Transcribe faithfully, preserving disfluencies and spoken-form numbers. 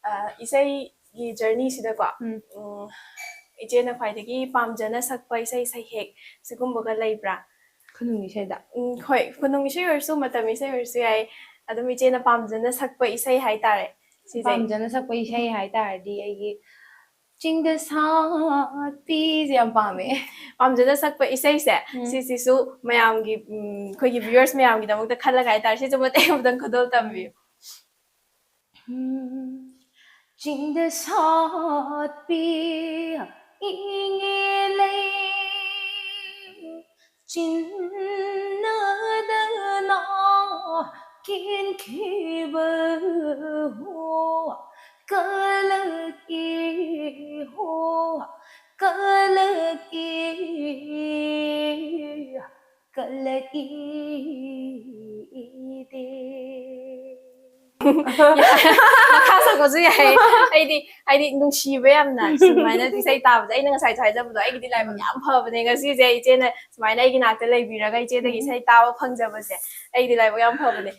ꯑ, ꯏꯁꯩꯒꯤ journey ꯁꯤꯗꯀꯣ, ꯎꯝ꯫ ꯎꯝ, ꯏꯆꯦꯅ ꯈ꯭ꯋꯥꯏꯗꯒꯤ ꯄꯥꯝꯖꯅ ꯁꯛꯄ ꯏꯁꯩ ꯁꯩꯍꯦꯛ ꯁꯤꯒꯨꯝꯕꯒ ꯂꯩꯕ꯭ꯔꯥ? ꯈꯨꯅꯨꯡ ꯏꯁꯩꯗ꯫ ꯎꯝ, ꯍꯣꯏ, ꯈꯨꯅꯨꯡ ꯏꯁꯩ ꯑꯣꯏꯔꯁꯨ, ꯃꯇꯝ ꯏꯁꯩ ꯑꯣꯏꯔꯁꯨ ꯌꯥꯏ꯫ ꯑꯗꯨꯝ ꯏꯆꯦꯅ ꯄꯥꯝꯖꯅ ꯁꯛꯄ ꯏꯁꯩ ꯍꯥꯏꯇꯥꯔꯦ꯫ ꯁꯤꯁꯦ꯫ ꯄꯥꯝꯖꯅ ꯁꯛꯄ ꯏꯁꯩ ꯍꯥꯏꯇꯥꯔꯗꯤ ꯑꯩꯒꯤ ꯆꯤꯡꯗ ꯁꯥꯠꯄꯤꯁꯦ ꯌꯥꯝ ꯄꯥꯝꯃꯦ꯫ ꯄꯥꯝꯖꯅ ꯁꯛꯄ ꯏꯁꯩꯁꯦ, ꯎꯝ꯫ ꯁꯤꯁꯤꯁꯨ ꯃꯌꯥꯝꯒꯤ, ꯎꯝ, ꯑꯩꯈꯣꯏꯒꯤ viewers ꯃꯌꯥꯝꯒꯤꯗꯃꯛꯇ ꯈꯜꯂꯒ ꯍꯥꯏꯇꯥꯔꯦ, ꯁꯤꯁꯨ ꯃꯇꯦꯛ ꯑꯃꯇꯪ ꯈꯨꯗꯣꯜ ꯇꯝꯕꯤꯌꯨ꯫ ꯎꯝ꯫ ꯆꯤꯡꯗ ꯁꯥꯠꯄꯤ ꯏꯉꯦ ꯂꯩ, ꯆꯤꯟꯅꯗꯅ ꯀꯦꯟꯈꯤꯕ ꯍꯣ, ꯀꯂꯛꯏ ꯍꯣ, ꯀꯂꯛꯏ, ꯀꯂꯛꯏꯗꯦ꯫ ꯃꯈꯥ ꯁꯛꯄꯁꯨ ꯌꯥꯏ꯫ ꯑꯩꯗꯤ, ꯍꯥꯏꯗꯤ, ꯅꯨꯡꯁꯤꯕ ꯌꯥꯝꯅ ꯁꯨꯃꯥꯏꯅ ꯏꯁꯩ ꯇꯥꯕꯁꯦ꯫ ꯑꯩꯅ ꯉꯁꯥꯏꯁꯨ ꯍꯥꯏꯖꯕꯗꯣ, ꯑꯩꯒꯤꯗꯤ ꯂꯥꯏꯕꯛ ꯌꯥꯝ ꯐꯕꯅꯦ ꯉꯁꯤꯁꯦ, ꯏꯆꯦꯅ ꯁꯨꯃꯥꯏꯅ ꯑꯩꯒꯤ ꯅꯥꯛꯇ ꯂꯩꯕꯤꯔꯒ ꯏꯆꯦꯗꯒꯤ ꯎꯝ꯫ ꯏꯁꯩ ꯇꯥꯕ ꯐꯪꯖꯕꯁꯦ꯫ ꯑꯩꯒꯤꯗꯤ ꯂꯥꯏꯕꯛ ꯌꯥꯝ ꯐꯕꯅꯦ꯫